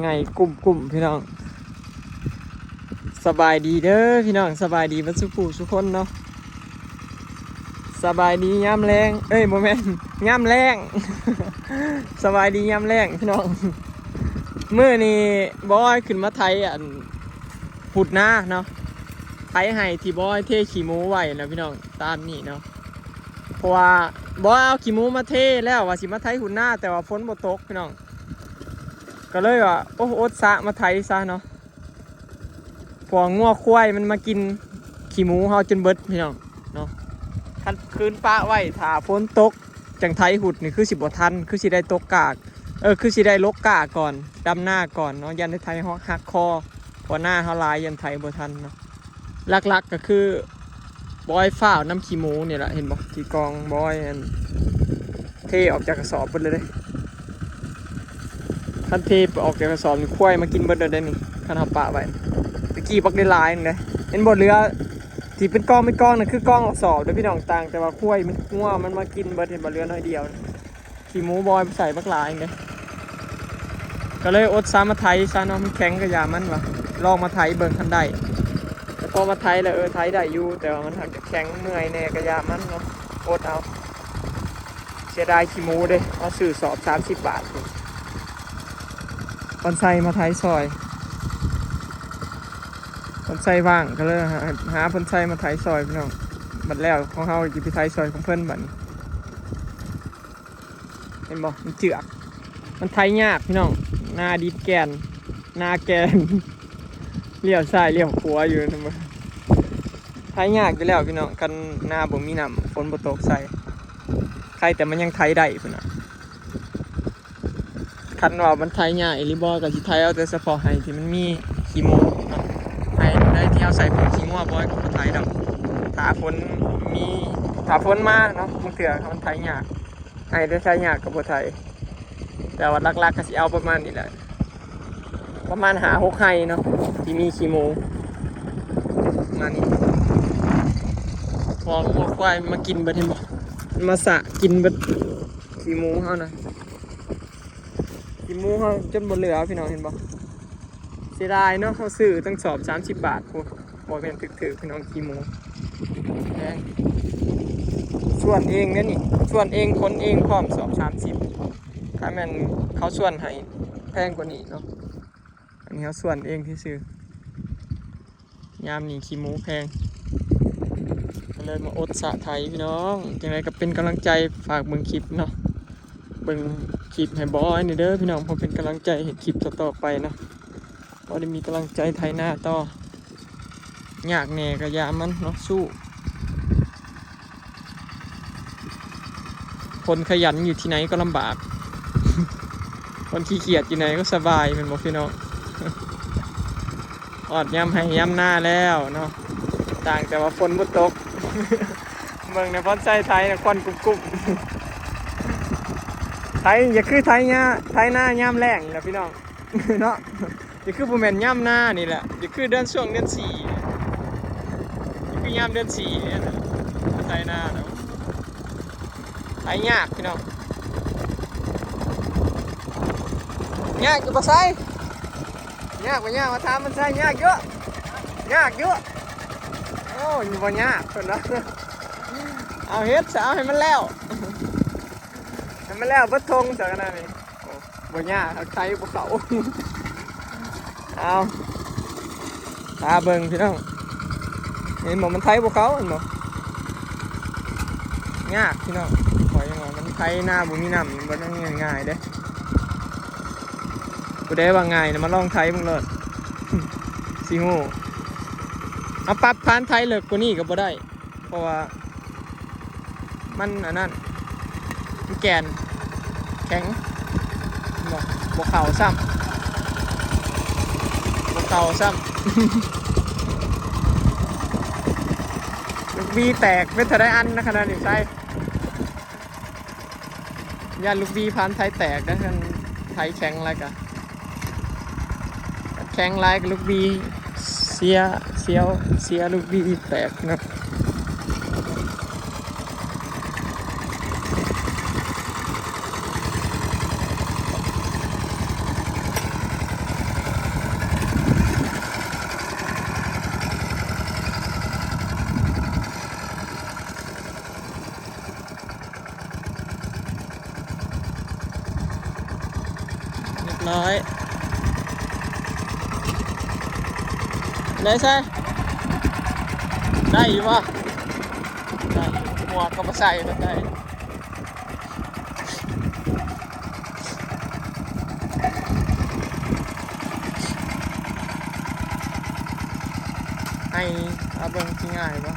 ໄງກຸ້ມໆ ພີ່ນ້ອງ. ສະບາຍດີເດີພີ່ນ້ອງ, ສະບາຍດີເບິດສູ່ຜູ້ສູ່ຄົນເນາະ. ສະບາຍດີຍາມແລງ ເອີຍ ບໍ່ແມ່ນ ຍາມແລ້ງ. ສະບາຍດີຍາມແລ້ງພີ່ນ້ອງ. ມື້ນີ້ບອຍຂຶ້ນມາໄຖອັນ ຮຸດນາເນາະ, ໄຖໄຮ່ທີ່ບອຍເທຂີ້ໝູໄວ້ນະພີ່ນ້ອງ, ຕາມນີ້ເນາະ. ເພາະວ່າບອຍເອົາຂີ້ໝູມາເທແລ້ວ ວ່າຊິມາໄຖຮຸດນາ, ແຕ່ວ່າຝົນບໍ່ຕົກພີ່ນ້ອງ, ກໍເລີຍວ່າ ໂອ້ ອົດສະມາໄຖຊະເນາະ. ພວກງົວຄວາຍມັນມາກິນຂີ້ໝູເຮົາຈົນເບິດພີ່ນ້ອງເນາະ. ຄັນຄືນປະໄວ້ຖ້າຝົນຕົກຈັ່ງໄຖຮຸດນີ້ ຄືຊິບໍ່ທັນ, ຄືຊິໄດ້ຕົກກ້າ, ເອີ ຄືຊິໄດ້ລົກກ້າກ່ອນ, ດຳນາກ່ອນເນາະ, ຢ້ານໄດ້ໄຖຮອກຫັກຄໍ, ເພາະນາເຮົາຫຼາຍ ຢ້ານໄຖບໍ່ທັນເນາະ. ຫຼັກໆ ກໍຄືບອຍຟ້າວນຳຂີ້ໝູນີ້ແຫຼະ, ເຫັນບໍ່ ທີ່ກອງບອຍ ອັນ ເທອອກຈາກກະສອບເບິດເລີຍເດ້. ຄັນເທອອກຈາກກະສອບນີ້ ຄວາຍມາກິນເບິດເລີຍເດ້ນີ້, ຄັນເຮົາປະໄວ້. ຕະກີ້ບັກໄດ້ຫຼາຍໜຶ່ງເດ້, ເຫັນບໍ່ ເຫຼືອທີ່ເປັນກອງເປັນກອງນັ້ນ ຄືກອງກະສອບເດ້ພີ່ນ້ອງ, ຕ່າງແຕ່ວ່າຄວາຍມັນ ງົວມັນມາກິນເບິດ, ເຫັນບໍ່ ເຫຼືອໜ້ອຍດຽວ. ຂີ້ໝູບອຍໃສ່ບັກຫຼາຍເດ້, ກໍເລີຍອົດສາມາໄຖຊະເນາະ, ມັນແຂງກະຢ່າມັນວ່າ ລອງມາໄຖເບິ່ງຄັນໄດ້. ແຕ່ພໍມາໄຖແລ້ວ ເອີ ໄຖໄດ້ຢູ່, ແຕ່ວ່າມັນຫາກຈະແຂງ ເມື່ອຍແດ່ກະຢ່າມັນເນາະ, ອົດເອົາ. ເສຍດາຍຂີ້ໝູເດ້, ເຮົາຊື້ສອບສາມສິບບາດ. ພອນໄຊມາໄຖຊ່ອຍ, ພອນໄຊວ່າງ ກໍເລີຍຫາ ຫາພອນໄຊມາໄຖຊ່ອຍພີ່ນ້ອງ. ບັດແລ້ວຂອງເຮົາຊິໄປໄຖຊ່ອຍຂອງເພິ່ນບັດນີ້. ເຫັນບໍ່ ມັນເຈື່ອກ, ມັນໄຖຍາກພີ່ນ້ອງ. ນາດິນແກ່ນ ນາແກ່ນ ລ້ຽວຊ້າຍລ້ຽວຂວາຢູ່ນະ, ໄຖຍາກຢູ່ແລ້ວພີ່ນ້ອງ. ຄັນນາບໍ່ມີນ້ຳ ຝົນບໍ່ຕົກໃສ່ ໃຄແຕ່ມັນຍັງໄຖໄດ້ພຸ້ນນະ. ຄັນວ່າມັນໄຖຍາກອີ່ຫຼີບໍ່ ກໍຊິໄຖເອົາແຕ່ສະເພາະໄຮ່ທີ່ມັນມີຂີ້ໝູເນາະ. ໄຮ່ໃດທີ່ເຮົາໃສ່ຝຸ່ນຂີ້ງົວ ບໍ່ກໍບໍ່ໄຖດອກ. ຖ້າຝົນມີ ຖ້າຝົນມາເນາະ, ບາງເທື່ອມັນໄຖຍາກ, ໄຮ່ໃດໄຖຍາກກໍບໍ່ໄຖ. ແຕ່ວ່າຫຼັກໆ ກໍຊິເອົາປະມານນີ້ແຫຼະ, ປະມານຫ້າຫົກໄຮ່ເນາະ ທີ່ມີຂີ້ໝູ ປະມານນີ້. ພໍງົວຄວາຍມາກິນເບິດ, ເຫັນບໍ່ ມາສະກິນເບິດ ຂີ້ໝູເຮົານະ. ຂີ້ໝູເຮົາຈົນບໍ່ເຫຼືອພີ່ນ້ອງ, ເຫັນບໍ່? ເສຍດາຍເນາະ, ເຮົາຊື້ຕັ້ງສອບສາມສິບບາດພຸ້ນ, ບໍ່ແມ່ນຖືກໆ ພີ່ນ້ອງ, ຂີ້ໝູແພງ. ສວນເອງເດ້ນີ້, ສວນເອງ ຂົນເອງພ້ອມ, ສອບສາມສິບ. ຖ້າແມ່ນເຂົາສວນໃຫ້ແພງກວ່ານີ້ເນາະ, ອັນນີ້ເຮົາສວນເອງຊື່ໆ. ຍາມນີ້ຂີ້ໝູແພງ ກໍເລີຍມາອົດສະໄຖພີ່ນ້ອງ. ຈັ່ງໃດກໍເປັນກຳລັງໃຈ ຝາກເບິ່ງຄລິບເນາະ, ເບິ່ງຄລິບໃຫ້ບອຍແດ່ເດີພີ່ນ້ອງ, ເພື່ອເປັນກຳລັງໃຈໃຫ້ຄລິບຕໍ່ໆໄປເນາະ, ພໍໄດ້ມີກຳລັງໃຈໄຖນາຕໍ່. ຍາກແດ່ກໍຢ່າມັນເນາະ, ສູ້. ຄົນຂະຫຍັນຢູ່ທີ່ໃດກໍລຳບາກ, ຄົນຂີ້ຂຽດຢູ່ໃດກໍສະບາຍ, ແມ່ນບໍ່ພີ່ນ້ອງ? ຮອດຍາມໄຮ່ຍາມນາແລ້ວເນາະ, ຕ່າງແຕ່ວ່າຝົນບໍ່ຕົກ. ເບິ່ງໃນພອນໄຊໄຖນະ, ຄວັນກຸ້ມໆ. ໄຖ ຢ່າຄືໄຖຍາ ໄຖນາຍາມແລ້ງນີ້ລະພີ່ນ້ອງເນາະ. ນີ້ຄືບໍ່ແມ່ນຍາມນານີ້ແຫຼະ, ນີ້ຄືເດືອນ ຊ່ວງເດືອນສີ່, ນີ້ຄືຍາມເດືອນສີ່ນີ້ນະ, ໄຖນານະ. ໄຖຍາກພີ່ນ້ອງ, ຍາກຢູ່ບໍ່ໄຊ? ຍາກບໍ່ຍາກ? ມາຖາມມັນໄຊ, ຍາກຢູ່ ຍາກຢູ່. ໂອ້ຍ ບໍ່ຍາກເພິ່ນວ່າ. ເອົາເຮັດຊະ, ເອົາໃຫ້ມັນແລ້ວ ໃຫ້ມັນແລ້ວເບິດທົ່ງຊະຂະໜາດນີ້. ໂອ້ ບໍ່ຍາກ, ໄຖບໍ່ເຂົ້າ. ເອົາ ຖ້າເບິ່ງພີ່ນ້ອງ, ເຫັນບໍ່ ມັນໄຖບໍ່ເຂົ້າ, ເຫັນບໍ່? ຍາກພີ່ນ້ອງ, ຂ້ອຍຍັງວ່າມັນໄຖນາບໍ່ມີນ້ຳ ມັນບໍ່ໄດ້ງ່າຍໆເດ້. ຜູ້ໃດວ່າງ່າຍນະ ມາລອງໄຖເບິ່ງໂລດ ຊິຮູ້. ເຮົາປັບພານໄຖເລິກກວ່ານີ້ກໍບໍ່ໄດ້. ເພາະວ່າມັນອັນນັ້ນ ມັນແກ່ນແຂງ ບໍ່ ບໍ່ເຂົ້າຊ້ຳ ບໍ່ເຂົ້າຊ້ຳ. ລູກບີແຕກເປັນເທົ່າໃດອັນນະ ຂະໜາດນີ້ໃສ່. ຢ້ານລູກບີພານໄຖແຕກເດີ, ຄັນໄຖແຂງຫຼາຍກະ ແຂງຫຼາຍກະລູກບີເສຍ ເສຍ ເສຍລູກບີແຕກເນາະ. ໄດ້ໃສ່ ໄດ້ຢູ່ບໍ່? ໄດ້ຢູ່ ໝວກກໍບໍ່ໃສ່ ໄດ້. ໃຫ້ເອົາເບິ່ງຊິງ່າຍບໍ່?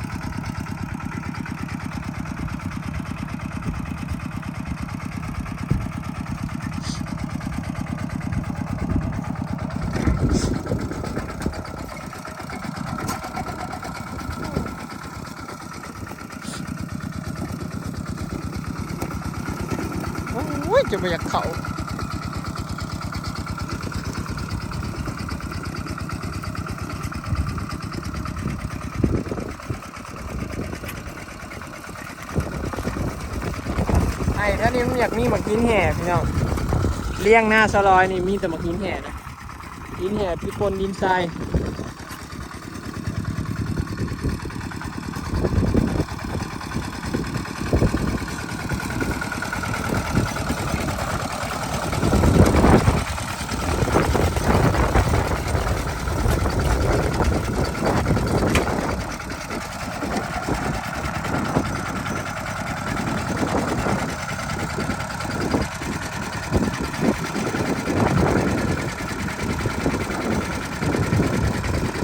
ໂອ້ຍ ຈະບໍ່ຢາກເຂົ້າ. ໄອ້ແຖວນີ້ມັນຢາກມີໝາກຫີນແຮ່ພີ່ນ້ອງ. ລ້ຽງນາສະລອຍນີ້ມີແຕ່ໝາກຫີນແຮ່ນະ. ຫີນແຮ່ທີ່ປົນດິນຊາຍ. ໂ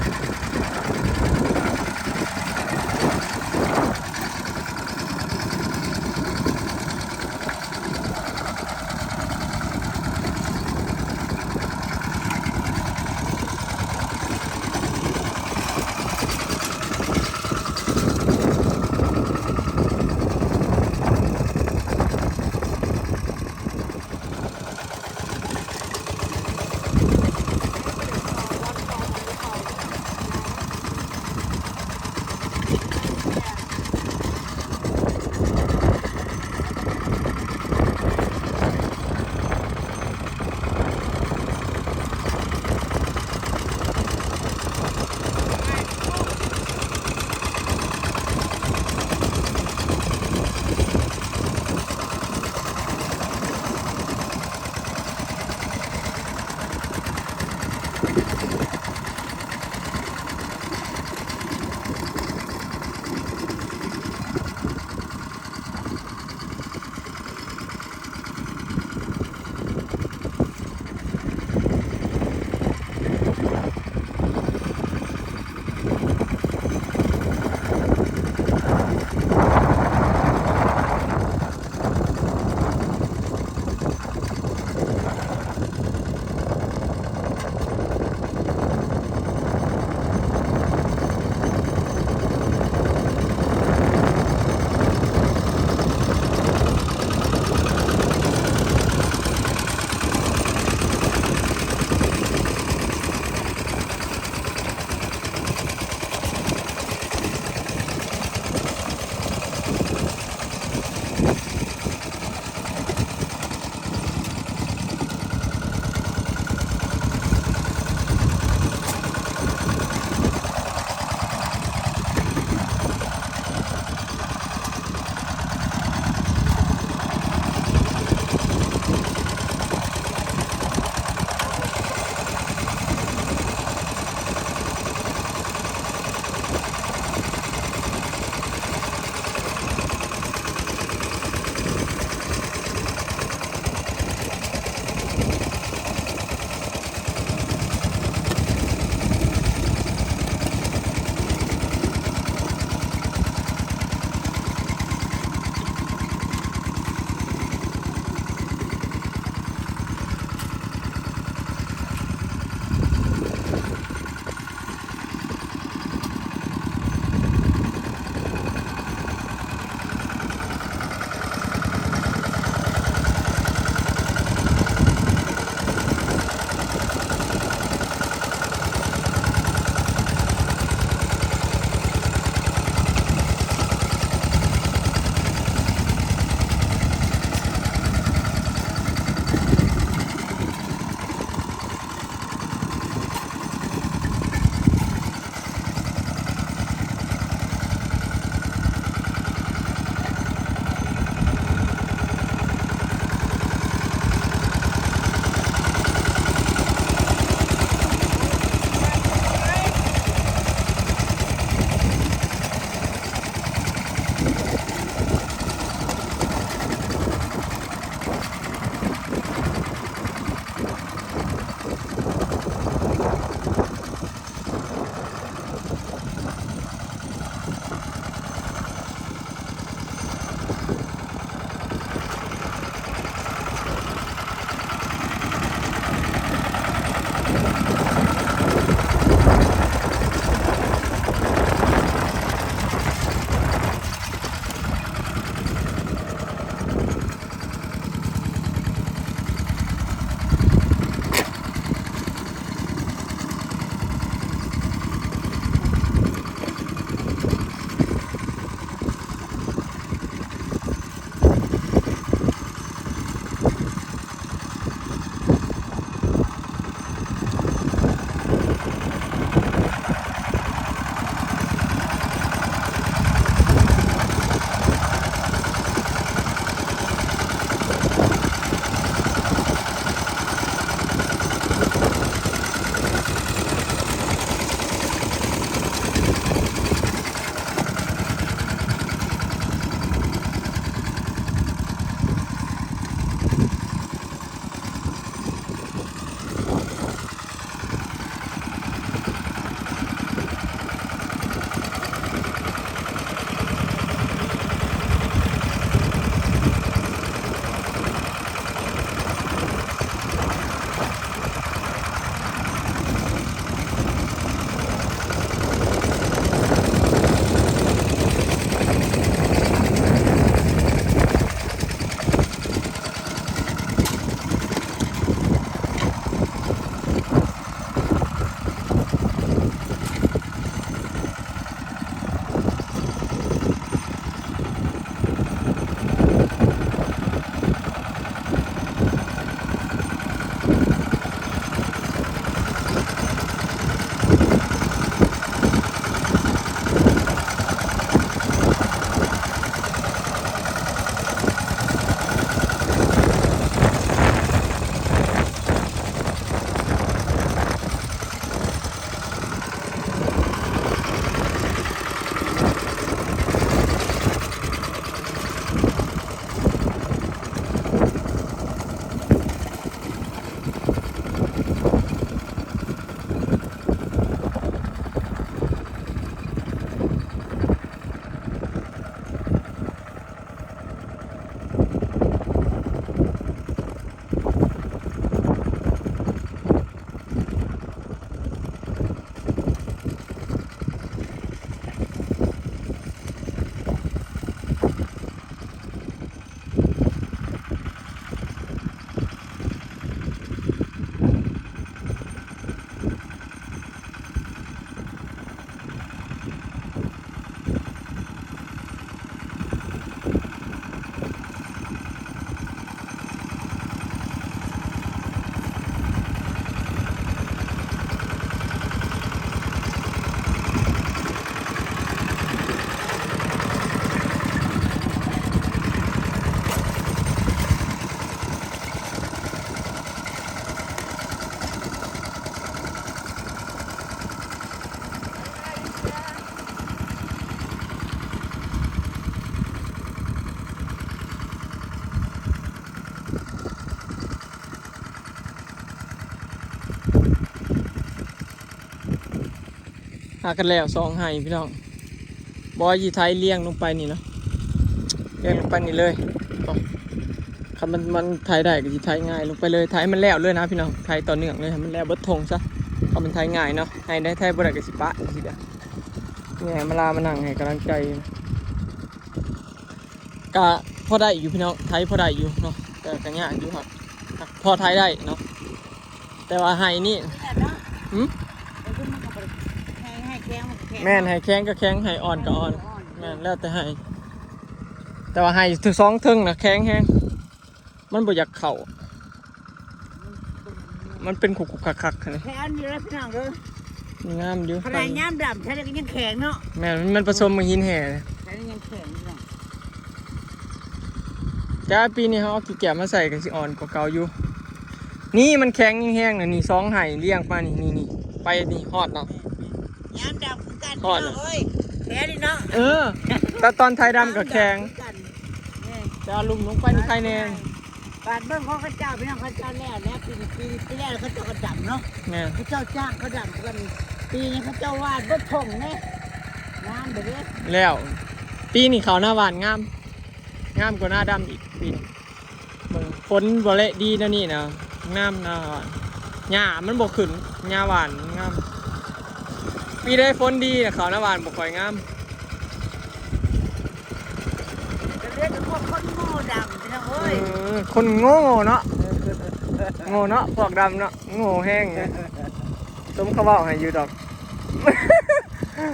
ຫາກັນແລ້ວສອງໄຮ່ພີ່ນ້ອງ. ບອຍຊິໄຖລຽງລົງໄປນີ້ເນາະ ລຽງລົງໄປນີ້ເລີຍ. ຄັນມັນ ມັນໄຖໄດ້ກໍຊິໄຖງ່າຍລົງໄປເລີຍ. ໄຖໃຫ້ມັນແລ້ວເລີຍນະພີ່ນ້ອງ ໄຖຕໍ່ເນື່ອງເລີຍ ໃຫ້ມັນແລ້ວເບິດທົ່ງຊະ. ຄັນມັນໄຖງ່າຍເນາະ ໄຮ່ໃດໄຖບໍ່ໄດ້ກໍຊິປະຈັ່ງຊີ້ແຫຼະ. ແມ່ມາລາມານັ່ງໃຫ້ກຳລັງໃຈ ກະພໍໄດ້ຢູ່ພີ່ນ້ອງ ໄຖພໍໄດ້ຢູ່ເນາະ ແຕ່ກະຍາກຢູ່ ຫາກພໍໄຖໄດ້ເນາະ. ແຕ່ວ່າໄຮ່ນີ້ ນີ້ແຫຼະເນາະ ຫືມ ແຕ່ຄືມັນກໍບໍ່ໄດ້ ໄຮ່ ໄຮ່ແຂງມັນກໍແຂງ ແມ່ນ ເນາະ ໄຮ່ແຂງກໍແຂງ ໄຮ່ອ່ອນກໍອ່ອນ ໄຮ່ອ່ອນກໍອ່ອນ ແມ່ນ ແລ້ວແຕ່ໄຮ່. ແຕ່ວ່າໄຮ່ສອງເທິງນະແຂງແຮງ ມັນບໍ່ຢາກເຂົ້າ ມັນເປັນຂຸກໆຄັກໆຫັ້ນ ແຂງຢູ່ເດີພີ່ນ້ອງເດີ. ງາມຢູ່ ຂະໜາດຍາມດຳແທ້ກໍຍັງແຂງເນາະ. ແມ່ນ ມັນປະສົມກັບຫີນແຮ່ ແຕ່ຍັງແຂງຢູ່ເນາະ. ແຕ່ວ່າປີນີ້ເຮົາເອົາຂີ້ແກບມາໃສ່ກໍຊິອ່ອນກວ່າເກົ່າຢູ່. ນີ້ມັນແຂງແຮງໆນະ ນີ້ສອງໄຮ່ລຽງມານີ້ ນີ້ ນີ້ ໄປນີ້ຮອດເນາະ. ຍາມດຳຄືກັນ ຮອດ ພີ່ນ້ອງເອີຍ ແຂງນີ້ເນາະ. ເອີ ແຕ່ຕອນໄຖດຳກໍແຂງ ຍາມດຳຄືກັນ ແຕ່ວ່າລຸ່ມລົງໄປນີ້ໄຄແນ່. ບາດເບິ່ງຂອງເຂົາເຈົ້າ ພີ່ນ້ອງ ເຂົາເຈົ້າແລ້ວແລ້ວ ປີນີ້ ປີ ປີແລ້ວເຂົາເຈົ້າກໍດຳເນາະ. ແມ່ນ ເຂົາເຈົ້າຈ້າງເຂົາດຳກ່ອນ ປີນີ້ເຂົາເຈົ້າຫວ່ານເບິດທົ່ງເດ້ ງາມເດ້. ແລ້ວ ປີນີ້ເຂົ້າໜ້າຫວ່ານງາມ ງາມກວ່າໜ້າດຳອີກປີນີ້. ເບິ່ງ ຝົນບໍ່ແລະດີແນວນີ້ນະ ງາມນະ ຫຍ້າມັນບໍ່ຂຶ້ນ ຫຍ້າຫວ່ານງາມ. ປີໃດຝົນດີນະ ເຂົ້າໜ້າຫວ່ານບໍ່ຄ່ອຍງາມ. ກໍເຫຼືອແຕ່ພວກຄົນໂງ່ດຳ ພີ່ນ້ອງເອີຍ. ເອີ ຄົນໂງ່ເນາະ ໂງ່ເນາະ ພວກດຳເນາະ ໂງ່ແຮງ. ສົມເຂົາເວົ້າໃຫ້ຢູ່ດອກ.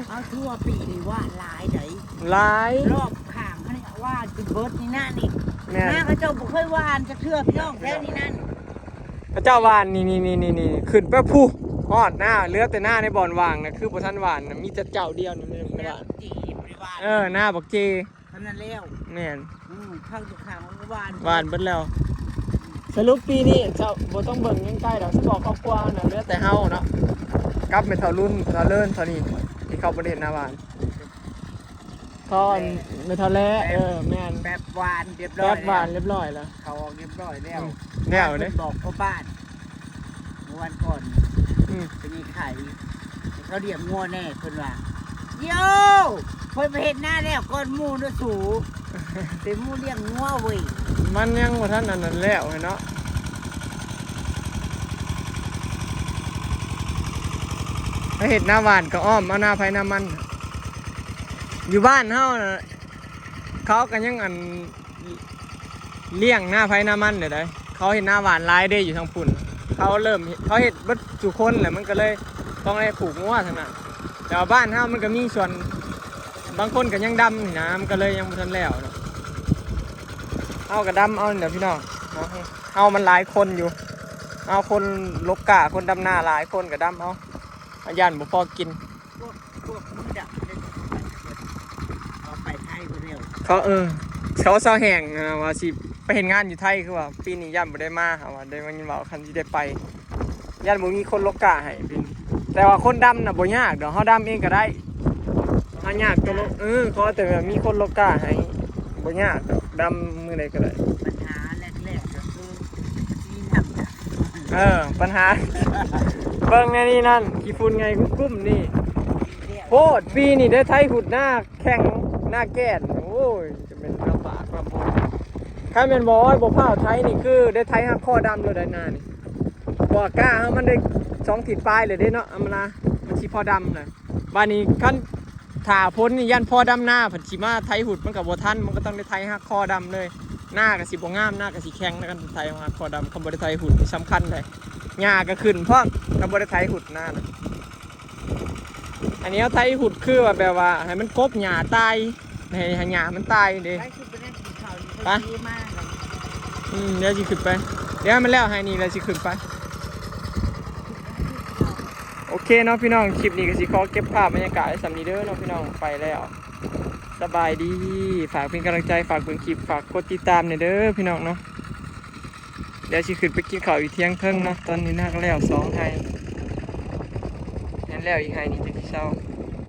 ເອົາ ຖືວ່າປີນີ້ຫວ່ານຫຼາຍໃດ໋ ຫຼາຍ ລອບຂ້າງຫັ້ນຫວ່ານຈົນເບິດນີ້ນະນີ້. ແມ່ນ ນາເຂົາເຈົ້າບໍ່ເຄີຍຫວ່ານຈັກເທື່ອ ພີ່ນ້ອງ ແຖວນີ້ນັ້ນ. ເຂົາເຈົ້າຫວ່ານນີ້ໆໆໆ ຂຶ້ນໄປພຸ້ນ ຮອດນາ ເຫຼືອແຕ່ນາໃນບ່ອນວ່າງນະ ຄືບໍ່ທັນຫວ່ານນະ ມີແຕ່ເຈົ້າດຽວນີ້ ແມ່ນບໍ່ໄດ້ຫວ່ານ. ເອີ ນາບັກເຈ ເທົ່ານັ້ນແລ້ວ. ແມ່ນ ອືມ ຂ້າງຕົວຂ້າງມັນກໍຫວ່ານ ຫວ່ານເບິດແລ້ວ. ສະຫຼຸບປີນີ້ເຈົ້າບໍ່ຕ້ອງເບິ່ງຫຍັງໄກດອກ ຊິບອກຄອບຄົວຫັ້ນນະ ເຫຼືອແຕ່ເຮົາເນາະ ກັບແມ່ເຖົ້າລຸນ ເຖົ້າເລີນ ເທົ່ານີ້ ທີ່ເຂົາບໍ່ໄດ້ເຮັດນາຫວ່ານ. ເຂົາອັນ ແມ່ເຖົ້າແລ ເອີ ແມ່ນ ແປັບຫວ່ານຮຽບຮ້ອຍ ແປັບຫວ່ານຮຽບຮ້ອຍແລ້ວ ເຂົາອອກຮຽບຮ້ອຍແລ້ວ. ອືມ ແລ້ວເດ້ ບອກພໍ່ບ້ານ ເມື່ອວານກ່ອນ ອືມ ເປັນໄອ້ໄຂ່ ເຂົາລ້ຽງງົວແດ່ ເພິ່ນວ່າ ໂຢ ເພິ່ນໄປເຮັດນາແລ້ວກ່ອນໝູ່ເນາະສູ ເປັນໝູ່ລ້ຽງງົວເວີຍ. ມັນຍັງບໍ່ທັນອັນນັ້ນແລ້ວເນາະ ໄປເຮັດນາຫວ່ານກໍອ້ອມເອົານາໃຜນາມັນ. ຢູ່ບ້ານເຮົານະ ເຂົາກໍຍັງອັນ ລ້ຽງນາໃຜນາມັນເດ້ ເຂົາເຮັດນາຫວ່ານຫຼາຍເດ້ຢູ່ທາງພຸ້ນ ເຂົາເລີ່ມ ເຂົາເຮັດເບິດສູ່ຄົນແຫຼະ ມັນກໍເລີຍຕ້ອງໄດ້ຜູກງົວທັງນັ້ນ. ແຕ່ວ່າບ້ານເຮົາມັນກໍມີສ່ວນ ບາງຄົນກໍຍັງດຳນີ້ນະ ມັນກໍເລີຍຍັງບໍ່ທັນແລ້ວເນາະ. ເຮົາກໍດຳເອົານີ້ແຫຼະພີ່ນ້ອງເນາະ ເຮົາມັນຫຼາຍຄົນຢູ່ ເຮົາຄົນລົກກ້າ ຄົນດຳນາຫຼາຍ ຄົນກໍດຳເອົາ ຢ້ານບໍ່ພໍກິນ. ພວກ ພວກມືດຳເດ້ ເຂົາໄປໄທພຸ້ນແລ້ວ ເຂົາ ເອີ ເຂົາເຊົາແຫ້ງນະ ວ່າຊິໄປເຮັດງານຢູ່ໄທ ຄືວ່າປີນີ້ຢ້ານບໍ່ໄດ້ມາ ຫາວ່າໄດ້ມາຍິນເວົ້າ ຄັນຊິໄດ້ໄປ ຢ້ານບໍ່ມີຄົນລົກກ້າໃຫ້. ແຕ່ວ່າຄົນດຳນະບໍ່ຍາກດອກ ເຮົາດຳເອງກໍໄດ້ ຫາຍາກຕົວລົກ ເອີ ຂໍແຕ່ວ່າມີຄົນລົກກ້າໃຫ້ ບໍ່ຍາກດອກ ດຳມື້ໃດກໍໄດ້. ບັນຫາແລກໆກໍຄື ເອີ ບັນຫາ ເບິ່ງແນວນີ້ນັ້ນ ຂີ້ຝຸ່ນໄງກຸ້ມໆນີ້ ໂພດ ປີນີ້ໄດ້ໄຖຫຸດນາແຂ່ງ ນາແກ່ນ ໂອ້ຍ ຈະແມ່ນລຳບາກລຳບົນ. ຄັນແມ່ນບໍ່ອ້ອຍບໍ່ພ້າວໄຖນີ້ ຄືໄດ້ໄຖຫັກຄໍດຳໂລດໄດ໋ນານີ້ ເພາະວ່າກ້າເຮົາມັນໄດ້ສອງທິດປາຍແລ້ວເດ້ເນາະ ອຳມາລາ ມັນຊິພໍດຳນະ. ບາດນີ້ຄັນຖ້າຝົນນີ້ຢ້ານພໍດຳນາ ເພິ່ນຊິມາໄຖຫຸດມັນກໍບໍ່ທັນ ມັນກໍຕ້ອງໄດ້ໄຖຫັກຄໍດຳເລີຍ ນາກໍຊິບໍ່ງາມ ນາກໍຊິແຂງ ຄັນໄຖຫັກຄໍດຳ ຄັນບໍ່ໄດ້ໄຖຫຸດນີ້ສຳຄັນໃດ໋ ຫຍ້າກໍຂຶ້ນພ້ອມ ຄັນບໍ່ໄດ້ໄຖຫຸດນານະ. ອັນນີ້ເຮົາໄຖຫຸດຄືວ່າແບບວ່າໃຫ້ມັນກົບຫຍ້າຕາຍ ໃຫ້ ໃຫ້ຫຍ້າມັນຕາຍເດ້ ໄປຂຶ້ນໄປນັ້ນກິນເຂົ້າຢູ່ ໄປ ເພິ່ນຊິມາແລ້ວ ອືມ ດຽວຊິຂຶ້ນໄປ ດຽວໃຫ້ມັນແລ້ວໄຮ່ນີ້ແລ້ວຊິຂຶ້ນໄປ. ໂອເຄເນາະພີ່ນ້ອງ ຄລິບນີ້ກໍຊິຂໍເກັບພາບບັນຍາກາດໄວ້ສ່ຳນີ້ເດີເນາະພີ່ນ້ອງ ໄປແລ້ວ ສະບາຍດີ ຝາກເປັນກຳລັງໃຈ ຝາກເບິ່ງຄລິບ ຝາກກົດຕິດຕາມແດ່ເດີພີ່ນ້ອງເນາະ. ດຽວຊິຂຶ້ນໄປກິນເຂົ້າຢູ່ທຽງເທິງເນາະ ຕອນນີ້ນາກໍແລ້ວສອງໄຮ່ ແມ່ນແລ້ວອີກໄຮ່ນີ້ຈັ່ງຊິເຊົາ.